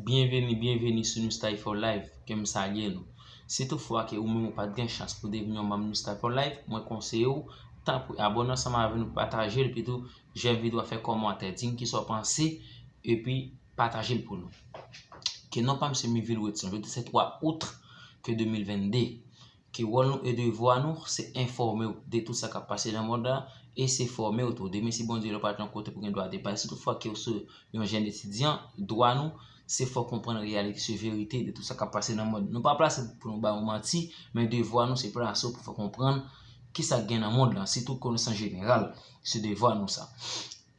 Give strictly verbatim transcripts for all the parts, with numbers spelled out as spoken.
Byenveni, byenveni sou New Style for Life, ke m salye nou. Si toutfwa ke ou menm ou pa t gen chans pou devni yon manm New Style for Life, mwen konseye w, tanpri abòne ansanm avè nou, pataje l, epi tou, jèm videyo a, fè kòmantè, di m kisa w panse, epi pataje l pou nou. Ke non pa m se Mivil Wetson, jodi se twa out ke de mil vennde. Ke wòl nou e devwa nou, se enfòme w de tout sa k ap pase nan mond la, e se fòme w tou. Demen, si Bondye lè w pa t yon kote pou gen dwa depase, si toutfwa ke w se yon jèn etidyan, dwa nou, se fè w konprann reyalite, se verite de tout sa k ap pase nan mond. Nou pa plase pou nou ba w manti, men devwa nou, se plase w pou fè w konprann kisa k gen nan mond lan, sitou konesans jeneral, se devwa nou sa.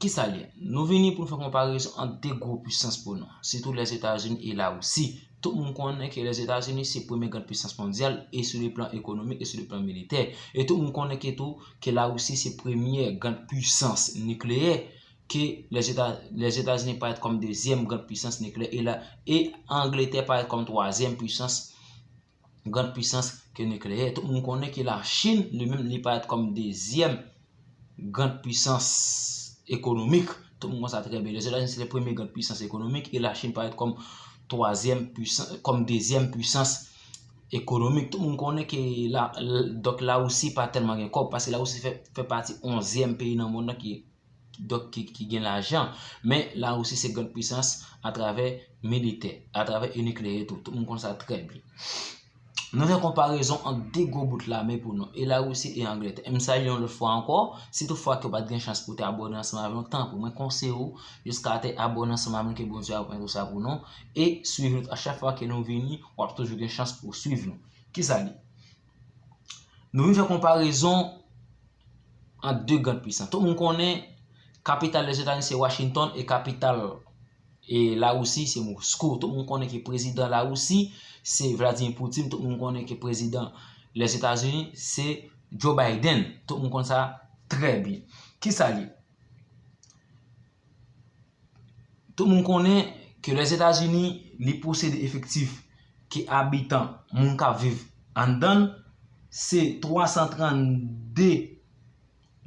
Kisa l ye? Nou vini pou nou fè konparezon ant de gwo pisans pou nou, sitou Lèzetazini e Larisi. Tout moun konnen ke Lèzetazini se premye grann pisans mondyal e sou le plan ekonomik e sou le plan militè. E tout moun konnen ke tou ke Larisi se premye grann pisans nikleyè, ke Lèzeta-, Lèzetazini parèt kòm dezyèm grann pisans nikleyè e la, e Angletè parèt kòm twazyèm pisans grann pisans ke nikleyè. Tout moun konnen ke Lachin, li menm, li parèt kòm dezyèm grann pisans ekonomik. Tout moun konn sa trè byen. Lèzetazini se le premye grann pisans ekonomik e Lachin parèt kòm twazyèm pisans, kòm dezyèm pisans ekonomik. Tout moun konnen ke la, l-, donk Larisi pa tèlman gen kòb, paske Larisi fè, fè pati onzyèm peyi nan mond lan ki, donk ki, ki gen lajan. Men Larisi se grann pisans atravè militè, atravè e nikleyè tou. Tout moun konn sa trè byen. Nou fè konparezon ant de gwo bout lame pou nou, e Larisi e Angletè. M salye w yon lòt fwa ankò, si toutfwa ke w pa t gen chans pou te abòne ansanm avè nou, tanpri, mwen konseye w jiska te abòne ansanm avè nou, ke Bondye ap pèmèt ou sa pou nou, e swiv nou a chak fwa ke nou vini, w ap toujou gen chans pou w swiv nou. Kisa l ye? Nou vin fè konparezon ant de grann pisans. Tout moun konnen kapital Lèzetazini se Washington e kapital e Larisi se Moskou. Tout moun konnen ke prezidan Larisi se Vladimir Putin. Tout moun konnen ke prezidan Lèzetazini se Joe Biden. Tout moun konn sa trè byen. Kisa l ye? Tout moun konnen ke Lèzetazini, li posede efektif ke abitan, moun k ap viv anndan l, se twa san trannde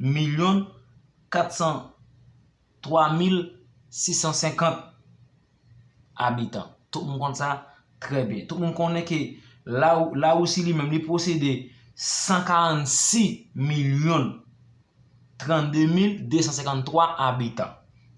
milyon kat san twa mil sis san senkant abitan. Tout moun konn sa trè byen. Tout moun konnen ke La, Larisi li menm, li posede san karannsis milyon trannde mil de san senkanntwa abitan.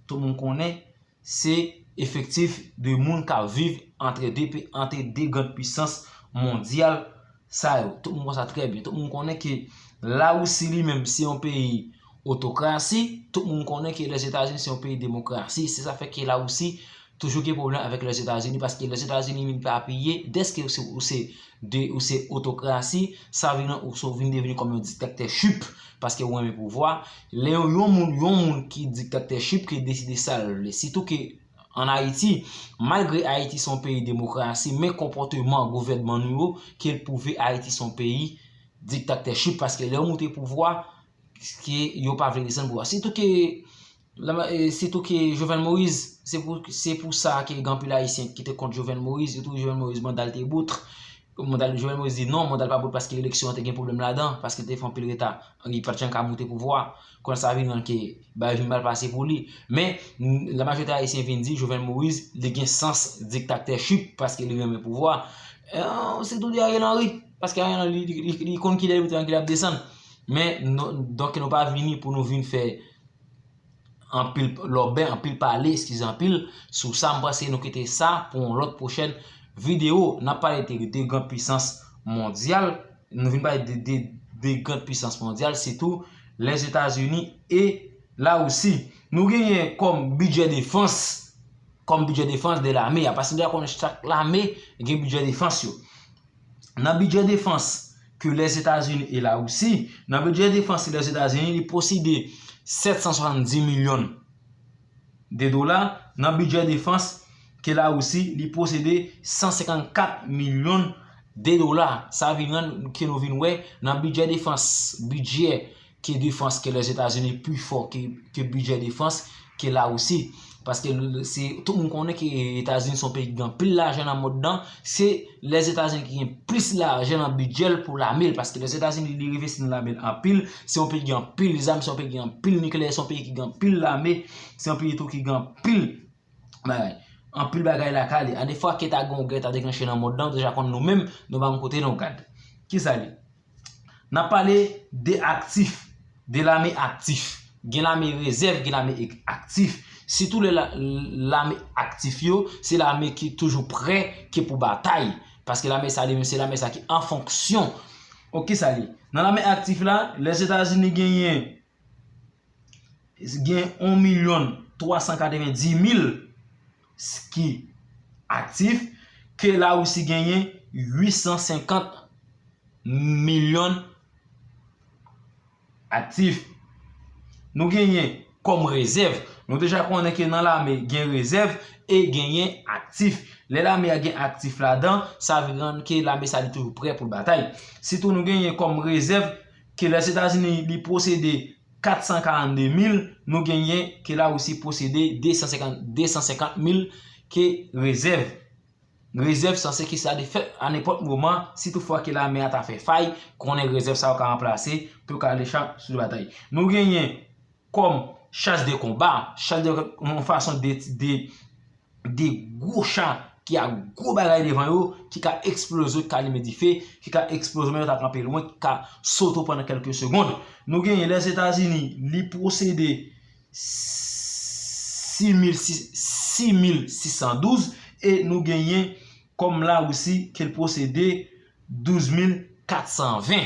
Tout moun konnen se efektif de moun k ap viv antre de pe-, antre de grann pisans mondyal sa yo. Tout moun konn sa trè byen. Tout moun konnen ke Larisi li menm se yon peyi otokrasi. Tout moun konnen ke Lèzetazini se yon peyi demokrasi. Se sa fè ke Larisi toujou gen pwoblèm avèk Lèzetazini, paske Lèzetazini li menm pa apiye, dèske ou se, ou se de, ou se otokrasi, sa vin ou, ou vin devni kòm yon diktaktè chip, paske ou renmen pouvwa. Lè yon, yon moun, yon moun ki diktaktè chip ki deside sa l vle. Sitou ke an Ayiti, malgre Ayiti se yon peyi demokrasi, men konpòteman gouvènman nou yo ki pwouve Ayiti se yon peyi diktaktè chip, paske lè yo moute pouvwa, ke yo pa vle desann pouvwa. Sitou ke, la, e, sitou ke Jovenel Moïse, se pou, se pou sa ke gen anpil Ayisyen ki te kont Jovenel Moïse, yo twouve Jovenel Moïse manda l te bout. Manda l, Jovenel Moïse di non, manda l pa bout paske eleksyon an te gen pwoblèm ladan, paske l te fè anpil reta, li pa t janm ka moute pouvwa. Kounye a sa vin rann ke bagay vin mal pase pou li. Men, n-, la majorite Ayisyen vin di Jovenel Moïse, li gen sans diktaktè chip paske li renmen pouvwa. E, se tou de Ariel Henry, paske Ariel Henry, li, li, li konn kilè l moute, kilè l ap desann. Men, nou, donk, nou pa vini pou nou vin fè anpil lòbè, anpil pale, eskize anpil, sou sa. M panse nou kite sa pou yon lòt pwochèn videyo. N ap pale de, de gran pisans mondyal. Nou vin pale de, de, de gran pisans mondyal, sitou Lèzetazini e Larisi. Nou genyen kòm bidjè defans, kòm bidjè defans de lame a, paske nou dwe konnen chak lame gen bidjè defans yo. Nan bidjè defans ke Lèzetazini e Larisi, nan bidjè defans ke Lèzetazini, li posede sèt san swasanndis milyon de dola, nan bidjè defans ke Larisi, li posede san senkannkat milyon de dola. Sa vin rann ke nou vin wè nan bidjè defans, bidjè ke defans ke Lèzetazini pi fò ke, ke bidjè defans ke Larisi. Paske l-, se, tout moun konnen ke Etazini se yon peyi ki gen anpil lajan nan mond lan. Se Lèzetazini ki gen plis lajan nan bidjè l pou lame l. Paske Lèzetazini, li envesti nan lame l anpil. Se yon peyi ki gen anpil zam, se yon peyi ki gen anpil nikleyè, se yon peyi ki gen anpil lame, se yon peyi tou ki gen anpil bagay. anpil bagay lakay li. A defwa ke ta gen yon gè ta deklanche nan mond lan, deja konn nou menm, nou pa konn kote nou gad. Kisa li? N ap pale de aktif, de lame aktif. Gen lame rezèv, gen lame ek-, aktif. Sitou lè la, lame aktif yo, se lame ki toujou prè ke pou batay. Paske lame sa li menm, se lame sa ki an fonksyon. Ok, sa li. Nan lame aktif la, Lèzetazini genyen, gen yon milyon twa san katrevenndis mil ki aktif, ke Larisi genyen uit san senkant milyon aktif. Nou genyen kòm rezèv. Nou deja konnen ke nan lame gen rezèv e genyen aktif. Lè lame a gen aktif ladan, sa vle rann ke lame sa li toujou prè pou l batay. Sitou nou genyen kòm rezèv ke Lèzetazini li posede kat san karannde mil, nou genyen ke Larisi posede de san senkant, de san senkant mil ke rezèv. Rezèv sanse ki sa de fèt a nenpòt moman, si toutfwa ke lame a ta fè fay, konnen rezèv sa yo ka ranplase pou yo ka ale chak sou batay. Nou genyen kòm chas de konba, chas de, yon fason de, de, de gwo cha ki a gwo bagay devan yo, ki ka eksploze, ki ka limen dife, ki ka eksploze, men yo ta kanpe lwen, ki ka sote w pandan kèlke segonn. Nou genyen Lèzetazini, li posede sis mil sis, sis mil sis san douz, e nou genyen kòm Larisi ke l posede douz mil kat san ven.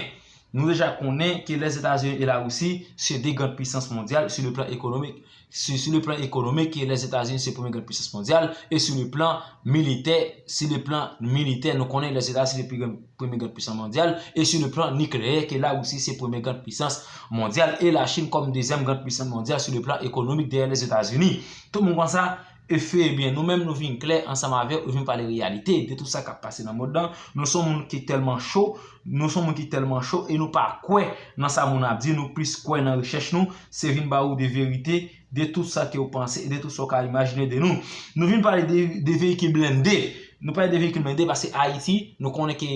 Nou deja konnen ke Lèzetazini e Larisi se de grann pisans mondyal sou le plan ekonomik. Sou, sou le plan ekonomik, Lèzetazini se premye grann pisans mondyal, e sou le plan militè, sou le plan militè, nou konnen Lèzetazini se pi grann, premye grann pisans mondyal, e sou le plan nikleyè, ke Larisi se premye grann pisans mondyal, e Lachin kòm dezyèm grann pisans mondyal sou le plan ekonomik dèyè Lèzetazini. Tout moun konn sa, e fè byen, nou menm nou vin klè ansanm avè w, vin pale reyalite de tout sa k ap pase nan mond lan. Nou se yon moun ki tèlman cho, nou se yon moun ki tèlman cho, e nou pa kwè nan sa moun ap di, nou plis kwè nan rechèch nou, se vin ba ou de verite, de tout sa ke w panse, e de tout sa w ka imajine de nou. Nou vin pale de, de veyikil blende. Nou pale de veyikil blende paske Ayiti, nou konnen ke,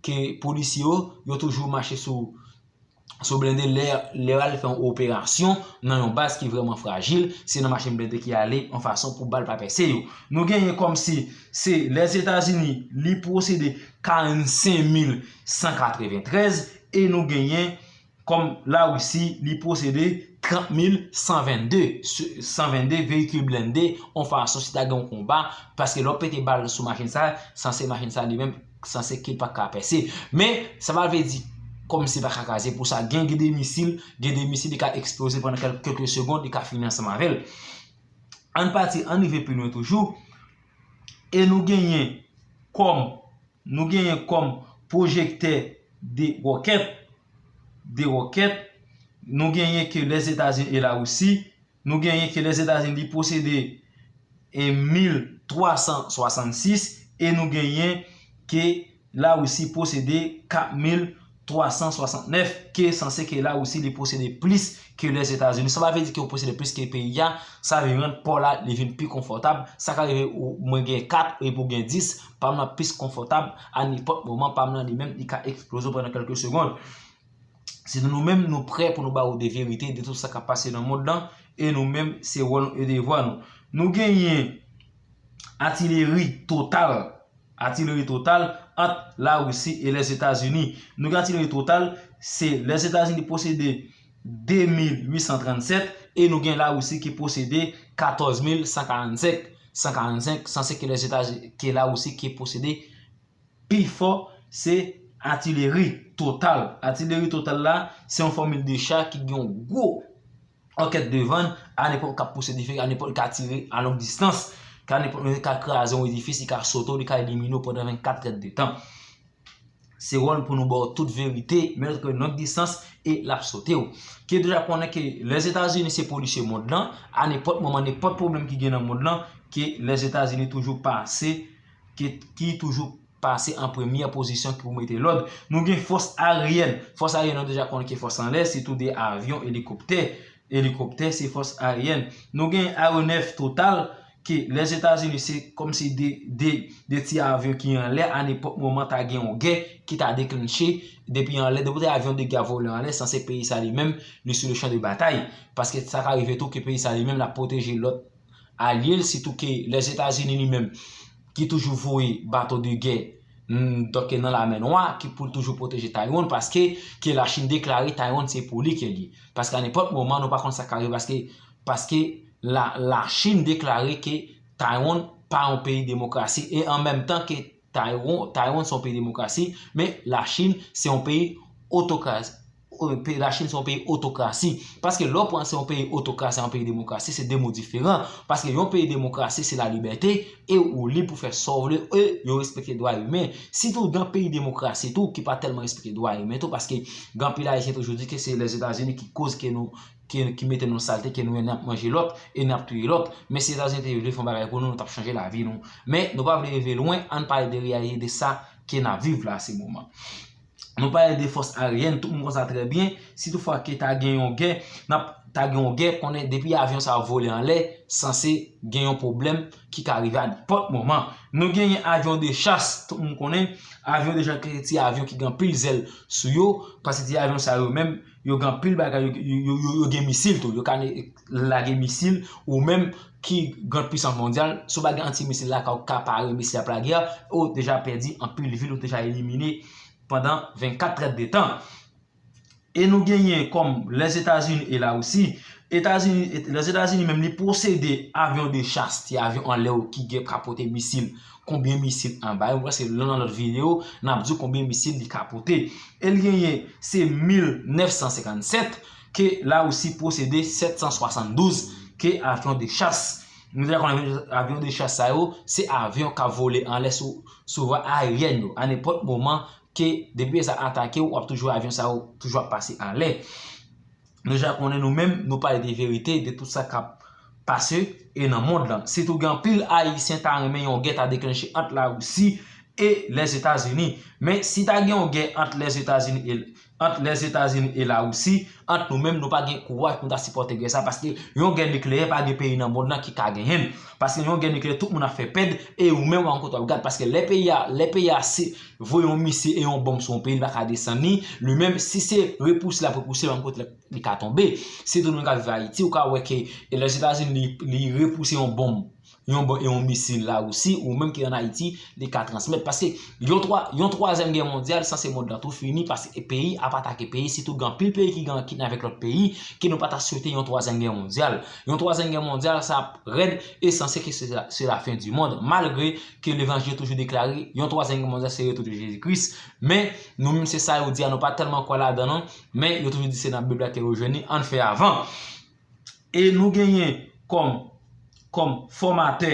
ke polisye yo, yo toujou mache sou sou blende lè, lè yo al fè yon operasyon nan yon baz ki vrèman frajil, se nan machin blende ki ale yon fason pou bal pa pèse yo. Nou genyen kòmsi se Lèzetazini, li posede karannsenk mil san katreventrèz, e nou genyen kòm Larisi, li posede trant mil san vennde, san vennde veyikil blende, yon fason si ta gen yon konba, paske lè w pete bal sou machin sa, sanse machin sa li menm sanse ke l pa ka pèse. Men, sa pa vle di kòmsi l pa ka kraze. Pou sa, gen, gen de misil, gen de misil, li ka eksploze pandan kèl-, kèlke segonn, li ka fini ansanm avè l. Ann pati, ann rive pi lwen toujou. E nou genyen kòm, nou genyen kòm pwojektè de wòkèt, de wòkèt, nou genyen ke Lèzetazini e Larisi, nou genyen ke Lèzetazini li posede e mil twa san swasannsis, e nou genyen ke Larisi posede kat mil twa san swasantnèf, ke sanse ke Larisi li posede plis ke Lèzetazini. Sa pa vle di ke ou posede plis ke peyi a, sa vin rann pa w la li vin pi konfòtab. Sa ka rive ou, mwen gen kat epi w gen dis, pa m nan plis konfòtab a nenpòt moman, pa m nan li menm li ka eksploze pandan kèlke segonn. Se nou, nou menm, nou prè pou nou ba ou de verite de tout sa k ap pase nan mond lan, e nou menm, se wòl nou e devwa nou. Nou genyen atileri total, atileri total ant Larisi e Lèzetazini. Nou gen atileri total, se Lèzetazini posede de mil uit san trannsèt, e nou gen Larisi ki posede katòz mil san karannsenk, san karannsenk, sanse ke Lèzetazini, ke Larisi ki posede pi fò se atileri total. Atileri total la, se yon fòmil de cha ki gen yon gwo òkèt devan l, a nenpòt k ap pouse dife, a nenpòt li ka tire a long distans, ka nenpòt li ka kraze yon edifis, li ka sote w, li ka elimine w pandan vennkat èdtan. Se wòl pou nou ba w tout verite, men lòt ke long distans e l ap sote w. Ke deja konnen ke Lèzetazini se polisye mond lan, a nenpòt moman, nenpòt pwoblèm ki gen nan mond lan, ke Lèzetazini toujou pase, ke, ki toujou pase an premyè pozisyon ki pou mete lòd. Nou gen fòs aryèn. Fòs aryèn, nou deja konnen ke fòs anlè, sitou de avyon, elikoptè, elikoptè, se fòs aryèn. Nou gen ayewonèf total, ke Lèzetazini se kòmsi de, de, de ti avyon ki anlè, a nenpòt moman ta gen yon gè ki ta deklanche depi anlè, depi te avyon de gè a vole anlè, sanse peyi sa li menm, li sou le chan de batay. Paske sa ka rive tou ke peyi sa li menm l ap pwoteje lòt alye l, sitou ke Lèzetazini li menm ki toujou voye bato de gè, mm, donk nan Lamè Nwa, ki pou l toujou pwoteje Taiwan, paske ke Lachin deklare Taiwan se pou li ke l ye. Paske a nenpòt moman, nou pa konn sa k ka rive, paske, paske la, Lachin deklare ke Taiwan pa yon peyi demokrasi, e an menm tan ke Taiwan, Taiwan se yon peyi demokrasi, men Lachin se yon peyi otokrasi. Lachin se yon peyi otokrasi. Paske lè w pran se yon peyi otokrasi, yon peyi demokrasi, se de mo diferan. Paske yon peyi demokrasi, se lalibète, e ou lib pou fè sa w vle, e yo respekte dwa imen. Sitou gen peyi demokrasi tou, ki pa tèlman respekte dwa imen tou, paske gen anpil Ayisyen toujou di ke se Lèzetazini ki koz ke nou, ki, ki mete nou salte, ke nou menm n ap manje lòt, e n ap touye lòt. Men si Etazini te vle fè yon bagay pou nou, nou t ap chanje lavi nou. Men nou pa vle rive lwen, ann pale de reyalite de sa ke n ap viv la se moman. Nou pale de fòs aryèn, tout moun konn sa trè byen. Si toutfwa ke ta gen yon gè, n ap ta gen yon gè, konnen depi avyon sa yo vole anlè, sanse gen yon pwoblèm ki ka rive a nenpòt moman. Nou genyen avyon de chas, tout moun konnen, avyon de chas se ti avyon ki gen anpil zèl sou yo, paske ti avyon sa yo menm, yo gen anpil bagay, yo, yo, yo, yo, yo gen misil tou, yo ka ne-, lage misil, ou menm ki grand puissance mondyal, si w pa gen antimisil lakay ou ka pare misil ap lage a, ou deja pèdi anpil vil, ou deja elimine pandan vennkat trèt de tan. E nou genyen kòm Lèzetazini e Larisi. Etazini, Lèzetazini menm li posede avyon de chas, ti avyon anlè yo ki gen ka pote misil. Konbyen misil anba yo? Mwen panse nan lòt videyo, n ap di w konbyen misil li ka pote. E l genyen se mil nèf san senkannsèt, ke Larisi posede sèt san swasanndouz ke avyon de chas. Nou deja konnen avyon de chas sa yo, se avyon k ap vole anlè sou, sou vwa aeryèn yo. A nenpòt moman, ke depi sa atake w, w ap toujou avyon sa yo toujou ap pase anlè. Nou deja konnen nou menm, nou pale de verite, de tout sa k ap pase e nan mond lan. Sitou gen anpil Ayisyen ta renmen yon gè ta deklanche ant Larisi e Lèzetazini. Men si ta gen yon gè ant Lèzetazini e, ant Lèzetazini e Larisi, ant nou menm, nou pa gen kouraj pou nou ta sipòte gè sa, paske yon gè nikleyè pa gen peyi nan mond lan ki ka genyen l. Paske yon gè nikleyè, tout moun ap fè pèd, e ou menm w a yon kote w ap gad. Paske lè peyi a, lè peyi a si voye yon misil e yon bonm sou yon peyi, li pa ka desann li. Li menm, si se repouse l ap repouse l, yon kote li ka tonbe. Sitou nou ka viv Ayiti, ou ka wè ke Lèzetazini li, li repouse yon bonm, yon bonm e yon misil Larisi, ou menm ki ann Ayiti, li ka transmèt. Paske yon twa-, yon twazyèm gè mondyal, sanse mond lan tou fini, paske peyi ap atake peyi, sitou gen anpil peyi ki gen kidnap avèk lòt peyi, ke nou pa ta swete yon twazyèm gè mondyal. Yon twazyèm gè mondyal, sa ap rèd e sanse ke se la, se la fen di mond, malgre ke levanjil toujou deklare, yon twazyèm gè mondyal se retou de Jezi Kris. Men, nou menm se sa yo di a, nou pa tèlman kwè ladan non, men yo toujou di se nan Bib la ke yo jwenn li, ann fè avan. E nou genyen kòm, kòm fòmatè,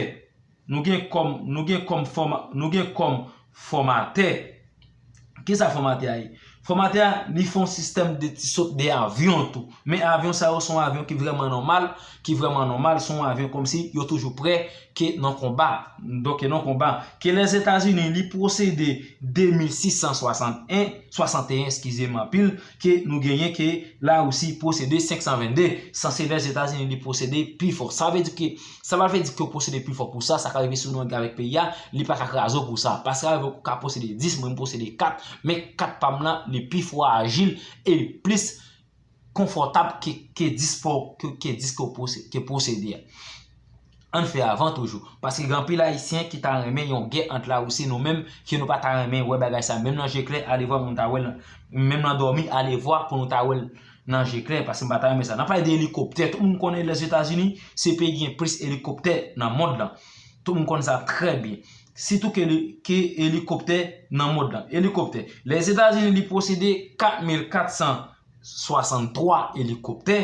nou gen kòm, nou gen kòm fòma-, nou gen kòm fòmatè. Kisa fòmatè a ye? Fòmatè a, li fè yon sistèm de ti sot de avyon tou. Men avyon sa yo se yon avyon ki vrèman nòmal, ki vrèman nòmal, se yon avyon kòmsi yo toujou prè ke nan konba. Donk, ke nan konba. Ke Lèzetazini, li posede de mil sis san swasanteyen, swasanteyen, eskize m anpil, ke nou genyen ke Larisi posede senk san vennde. Sanse Lèzetazini, li posede pi fò. Sa vle di ke Sa pa vle di ke w posede pi fò pou sa, sa ka rive si w nan gè avèk peyi a, li pa ka kraze w pou sa. Paske avè w ka posede dis, mwen m posede kat, men kat pa m lan, li pi fwajil e li plis konfòtab ke, ke dis pa w, ke, ke dis ke w pose-, ke posede a. Ann fè avan toujou. Paske gen anpil Ayisyen ki ta renmen yon gè ant Larisi, nou menm, ke nou pa ta renmen wè bagay sa. Menm nan je klè, ale vwa pou nou ta wè l, menm nan dòmi, ale vwa pou nou ta wè l nan je klè, paske m pa ta renmen sa. N ap pale de elikoptè. Tout moun konnen Lèzetazini, se peyi ki gen plis elikoptè nan mond lan. Tout moun konn sa trè byen. Sitou ke li, ke elikoptè nan mond lan. Elikoptè. Lèzetazini, li posede kat mil kat san swasanntwa elikoptè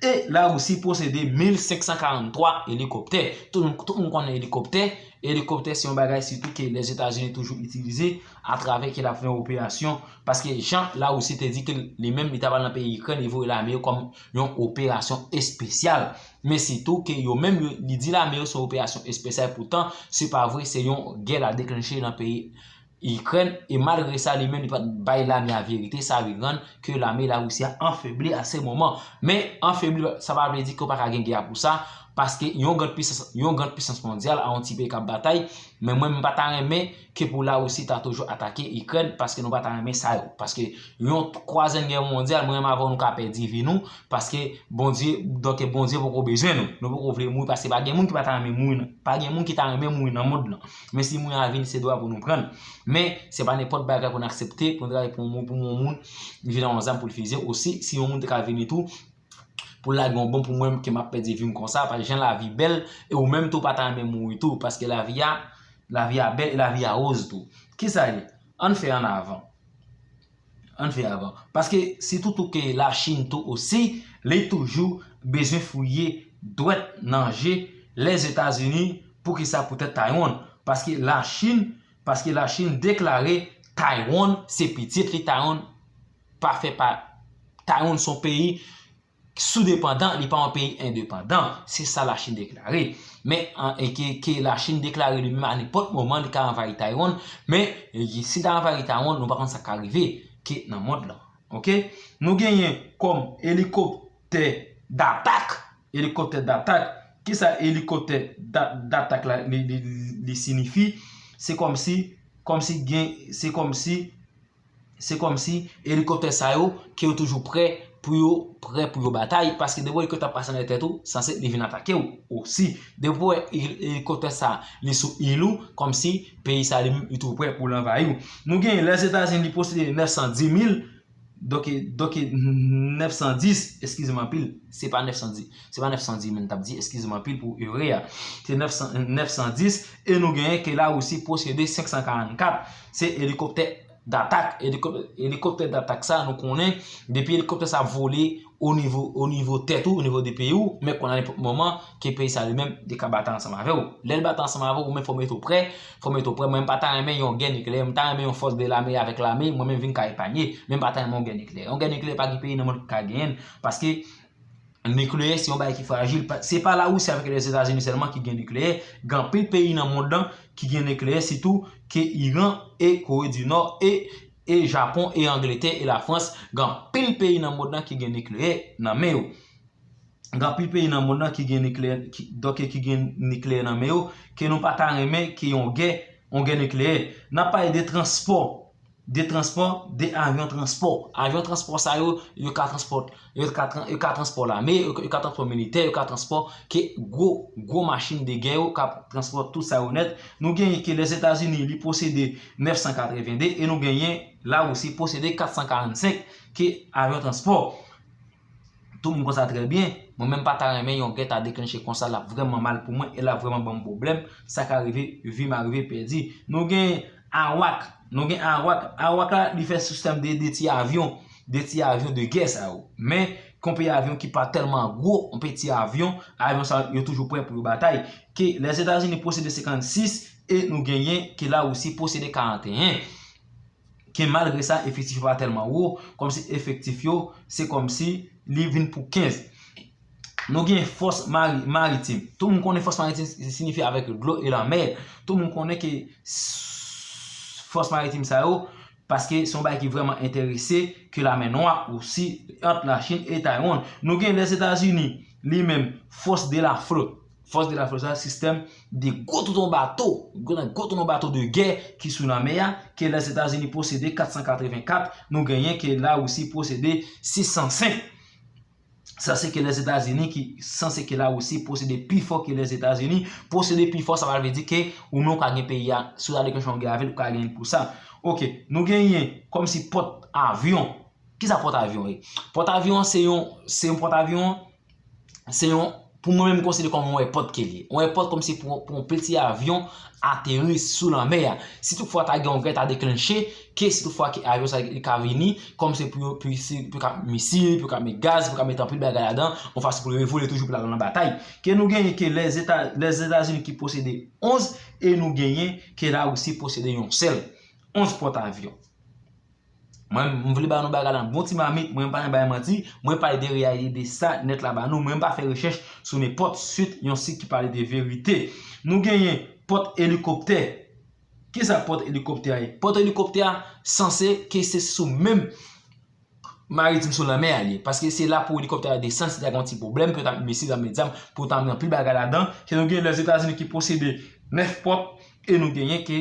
e Larisi posede mil senk san karanntwa elikoptè. Tout, tout moun konnen elikoptè. Elikoptè se yon bagay sitou ke Lèzetazini toujou itilize atravè ke l ap fè yon operasyon, paske jan Larisi te di ke li menm li ta pral nan peyi Ikrèn, li voye lame yo kòm yon operasyon espesyal. Men sitou ke yo menm, yo, li di lame yo se yon operasyon espesyal, poutan se pa vre, se yon gè l al deklanche nan peyi Ikrèn, e malgre sa, li menm li pa t bay lame a verite, sa vin rann ke lame Larisi a anfebli a se moman. Men anfebli, sa pa vle di ke w pa ka gen gè a pou sa, paske yon grand pisans, yon grand pisans mondyal a yon ti peyi k ap batay, men mwen m pa ta renmen ke pou Larisi ta toujou atake Ikrèn, paske nou pa ta renmen sa yo. Paske yon twazyèm gè mondyal, mwen menm avè w nou ka pèdi vi nou, paske Bondye, donk Bondye poko bezwen nou. Nou poko vle mouri, paske pa gen moun ki pa ta renmen mouri nan, pa gen moun ki ta renmen mouri nan mond lan. Men si mouri a vini, se dwa pou nou pran l. Men se pa nenpòt bagay pou n aksepte, pou n travay pou yon moun, pou yon moun vin yon zam pou l fize. Osi, si yon moun te ka vini tou, pou l lage yon bonm pou mwen ke m ap pèdi vi m konsa, paske jan lavi bèl, e ou menm tou pa ta renmen mouri tou, paske lavi a, lavi a bèl e lavi a woz tou. Kisa ye? Ann fè ann avan. Ann fè avan. Paske si toutou ke Lachin tou osi, li toujou bezwen fouye dwèt nan je Lèzetazini, poukisa poutèt Taiwan. Paske Lachin, paske Lachin deklare Taiwan se pitit li, Taiwan pa fè pa, Taiwan se yon peyi soudepandan, li pa yon peyi endepandan. Se sa Lachin deklare. Men, an, e ke, ke Lachin deklare li menm a nenpòt moman li ka anvayi Taiwan. Men, e, si ta anvayi Taiwan, nou pa konn sa k ka rive ke nan mond lan. Oke? Nou genyen kòm elikoptè datak. Elikoptè datak. Kisa elikoptè da-, datak la, li, li, li siyifi? Se kòmsi, kòmsi gen, se kòmsi, se kòmsi elikoptè sa yo, ke yo toujou prè pou yo, prè pou yo batay, paske depi elikoptè ap pase nan tèt ou, sanse li vin atake w osi. Depi w wè el-, elikoptè sa, li sou il ou, kòmsi peyi sa li menm, li tou prè pou l anvayi w. Nou gen Lèzetazini, li posede nèf san di mil, donk, donk, nèf san dis, eskize m anpil, se pa nèf san dis, se pa nèf san dis mil m t ap di, eskize m anpil pou erè a. Se nèf san, nèf san dis, e nou genyen ke Larisi posede senk san karannkat. Se elikoptè datak. Elikop-, elikoptè datak sa, nou konnen, depi elikoptè sa ap vole o nivo, o nivo tèt ou, o nivo de peyi w, men konnen a nenpòt moman, ke peyi sa li menm, li ka batay ansanm avè w. Lè l batay ansanm avè w, ou menm fò w mete w prè, fò w mete w prè. Mwen, m pa ta renmen yon gè nikleyè, m ta renmen yon fòs de lame avèk lame, mwen menm vin ka epanye. Men m pa ta renmen yon gè nikleyè. Yon gè nikleyè, pa gen peyi nan mond ki ka genyen l, paske nikleyè, se yon bagay ki frajil. Pa, se pa Larisi avèk Lèzetazini sèlman ki gen nikleyè. Gen anpil peyi nan mond lan ki gen nikleyè, sitou ke Iran e Kore di Nò e, e Japon e Angletè e Lafrans. Gen anpil peyi nan mond lan ki gen nikleyè nan men yo. Gen anpil peyi nan mond lan ki gen nikleyè, ki, donk, ki gen nikleyè nan men yo, ke nou pa ta renmen ke yon gè, yon gè nikleyè. N ap pale de transpò, de transpò, de avyon transpò. Avyon transpò sa yo, yo ka transpò, yo ka tran-, yo ka transpò lame, yo, yo ka transpò militè, yo ka transpò ke gwo, gwo machin de gè yo ka transpò tout sa yo nèt. Nou genyen ke Lèzetazini, li posede nèf san katreven de e nou genyen Larisi posede kat san karannsenk ke avyon transpò. Tout moun konn sa trè byen. Mwen menm pa ta renmen yon gè ta deklanche konsa, l ap vrèman mal pou mwen e l ap vrèman ban m pwoblèm. Sa ka rive, vi m arive pèdi. Nou gen Awak. Nou gen Awak. Awak la, li fè sistèm de, de ti avyon. De ti avyon de gè sa yo. Men, konpe avyon ki pa tèlman gwo, yon peti avyon, avyon sa yo toujou prè pou yo batay. Ke Lèzetazini posede senkannsis e nou genyen ke Larisi posede karanteyen. Ke malgre sa, efektif yo pa tèlman wo, kòmsi efektif yo, se kòmsi li vin pou kenz. Nou gen fòs mari-, maritim. Tout moun konnen fòs maritim siyifi avèk dlo e lanmè. Tout moun konnen ke s-, fòs maritim sa yo, paske se yon bagay ki vrèman enterese ke Lamè Nwa osi ant Lachin e Taiwan. Nou gen Lèzetazini, li menm, fòs de la flot. Fòs de la flot sa, sistèm de gwo touton bato, gwo, gwo touton bato de gè ki sou lanmè a, ke Lèzetazini posede kat san katreven kat, nou genyen ke Larisi posede sis san senk. Sa se ke Lèzetazini ki sanse ke Larisi posede pi fò ke Lèzetazini posede pi fò, sa pa vle di ke ou menm ou ka gen peyi a, si w ta deklanche yon gè avè l, ou ka gen l pou sa. Oke, nou genyen kòmsi pòt avyon. Kisa pòt avyon ye? Pòt avyon se yon, se yon pòt avyon, se yon, pou mwen menm, m konsidere kòm yon èpòt ke l ye. Yon èpòt kòmsi pou, pou yon peti avyon ateri sou lanmè a. Si toutfwa ta gen yon gè ta deklanche, ke si toutfwa ke avyon sa li ka vini, kòm se pou yo, pou, si, pou yo ka misil, pou yo ka met gaz, pou yo ka met anpil bagay ladan, yon fason pou yo evole toujou pou l al nan batay. Ke nou genyen ke Lèzeta-, Lèzetazini ki posede onz, e nou genyen ke Larisi posede yon sèl. Onz pòt avyon. Mwen, m vle ba nou bagay la bon ti mamit, mwen pa renmen bay manti, mwen pale de reyalite de sa nèt la ba nou, mwen m pa fè rechèch sou nenpòt sit, yon sit ki pale de verite. Nou genyen pòt elikoptè. Kisa pòt elikoptè a ye? Pòt elikoptè a sanse ke se sou menm maritim, sou lanmè a li ye. Paske se la pou elikoptè a desann, si ta gen yon ti pwoblèm, pou ta, mesye ta met zam, pou ta met anpil bagay ladan. Ke nou gen Lèzetazini ki posede nèf pòt, e nou genyen ke,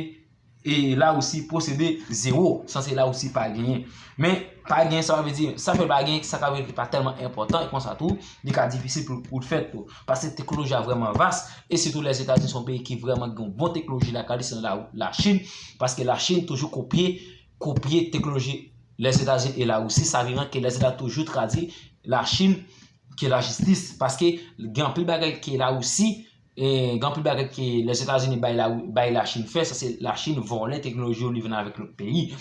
e Larisi posede zewo, sanse Larisi pa genyen. Men, pa genyen, sa vle di, sa fè l pa genyen, sa ka vle di pa tèlman enpòtan, e konsa tou, li ka difisil pou, pou l fèt tou. Paske teknoloji a vrèman vas, e sitou Lèzetazini se yon peyi ki vrèman gen yon bon teknoloji lakay li, se nan la, Lachin, paske Lachin toujou kopye, kopye teknoloji Lèzetazini e Larisi, sa vin ke Lèzetazini toujou tradui Lachin ke lajistis, paske gen anpil bagay ke Larisi, e, gen anpil bagay ke Lèzetazini bay la, bay Lachin fè, sa se Lachin vòlè teknoloji yo, li vin avèk lòt peyi.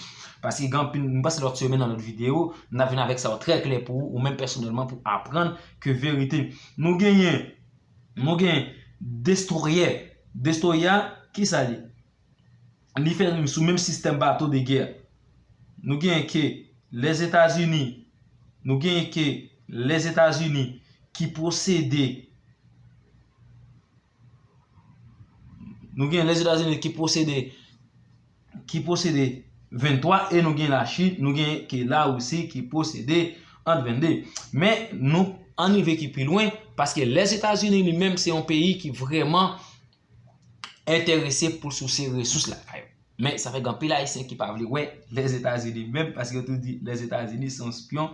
Paske gen anpil, m panse lòt semèn nan lòt videyo, n ap vin avèk sa yo trè klè pou ou, ou menm pèsonèlman pou aprann ke verite. Nou genyen, nou genyen destroyer. Destroyer, kisa li? Li fè sou menm sistèm bato de gè. Nou genyen ke Lèzetazini, nou genyen ke Lèzetazini ki posede, nou genyen Lèzetazini ki posede, ki posede venntwa, e nou gen Lachin, nou genyen ke Larisi ki posede ant vennde. Men nou ann rive ki pi lwen, paske Lèzetazini li menm se yon peyi ki vrèman enterese pou l souse resous lakay yo. Men sa fè gen anpil Ayisyen ki pa vle wè Lèzetazini menm, paske yo tou di Lèzetazini se yon spyon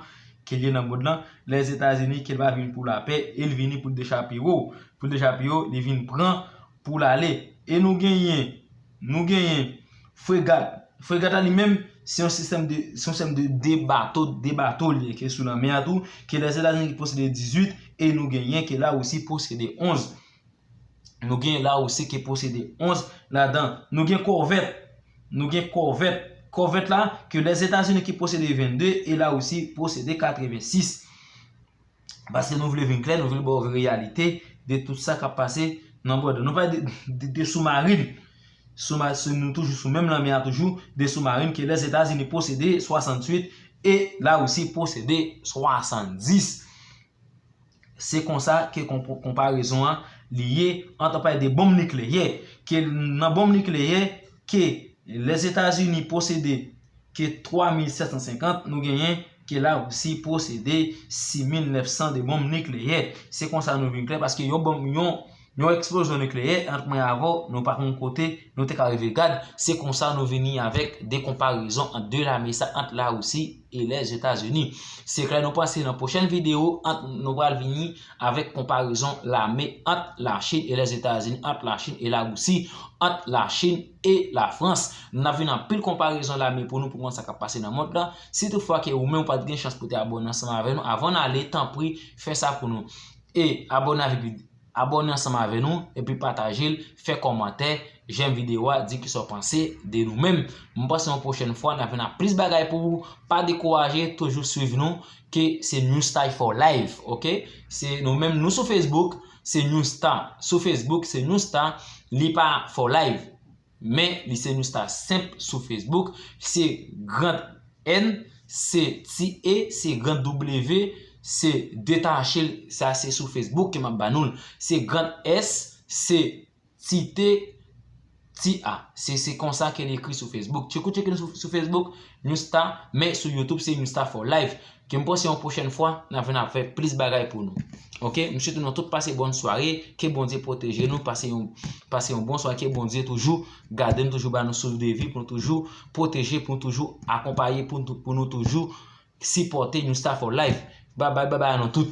ke l ye nan mond lan. Lèzetazini ke l pa vin pou lapè, e l vini pou l dechapiwo. Pou l dechapiwo, li vin pran pou l ale. E nou genyen, nou genyen fregat. Fregat la li menm, se yon sistèm de, se yon sistèm de de bato, de bato li ye ke sou lanmè a tou, ke Lèzetazini ki posede dizuit, e nou genyen ke Larisi posede onz. Nou gen Larisi ki posede onz ladan. Nou gen kòvèt. Nou gen kòvèt. Kòvèt la, ke Lèzetazini ki posede vennde e Larisi posede katrevensis. Paske nou vle vin klè, nou vle ba w reyalite de tout sa k ap pase nan bòdè. Nou pale de, de, de soumarin. Souma-, sou, nou toujou sou menm lanmè a toujou, de soumarin ke Lèzetazini posede swasanntuit e Larisi posede swasanndis. Se konsa ke konp-, konparezon an li ye ant, anpalan de bonm nikleyè, ke nan bonm nikleyè ke Lèzetazini posede ke twa mil sèt san senkant, nou genyen ke Larisi posede sis mil nèf san de bonm nikleyè. Se konsa nou vin klè, paske yon bonm, yon, yon eksplozyon nikleyè ant mwen avè w, nou pa konn kote nou te ka rive gad. Se konsa nou vini avèk de konparezon ant de lame sa, ant Larisi e Lèzetazini. Se klè, nou panse nan pwochèn videyo, ant, nou pral vini avèk konparezon lame ant Lachin e Lèzetazini, ant Lachin e Larisi, ant Lachin e Lafrans. N ap vin anpil konparezon lame pou nou, pou konn sa k ap pase nan mond lan. Si toutfwa ke ou menm ou pa t gen chans pou te abòne ansanm avè nou, avan n ale, tanpri, fè sa pou nou. E abòne avèk vid-, abòne ansanm avè nou, epi pataje l, fè kòmantè, jèm videyo a, di kisa w panse de nou menm. M panse yon pwochèn fwa, n ap vin ak plis bagay pou ou. Pa dekouraje, toujou swiv nou, ke se Newstyle for Life, oke? Se nou menm, nou sou Facebook, se Newstyle. Sou Facebook, se Newstyle, li pa for life. Men li se Newstyle senp sou Facebook. Se grand N, se ti E, se grand W, se detache l, sa se sou Facebook ke m ap ba nou l. Se grand S, se ti T, ti A. Se, se konsa ke l ekri sou Facebook. Tcheke, tcheke nou sou, sou Facebook, Newstyle, men sou YouTube, se Newstyle for Life. Ke m panse yon pwochèn fwa, n a vin ap fè plis bagay pou nou. Oke, m swete nou tout pase bòn sware, ke Bondye pwoteje nou, pase yon, pase yon bon sware, ke Bondye toujou gade nou, toujou ba nou souf de vi, pou nou toujou pwoteje, pou nou toujou akonpaye, pou nou, pou nou toujou sipòte Newstyle for Life. Babay, babay a nou tout.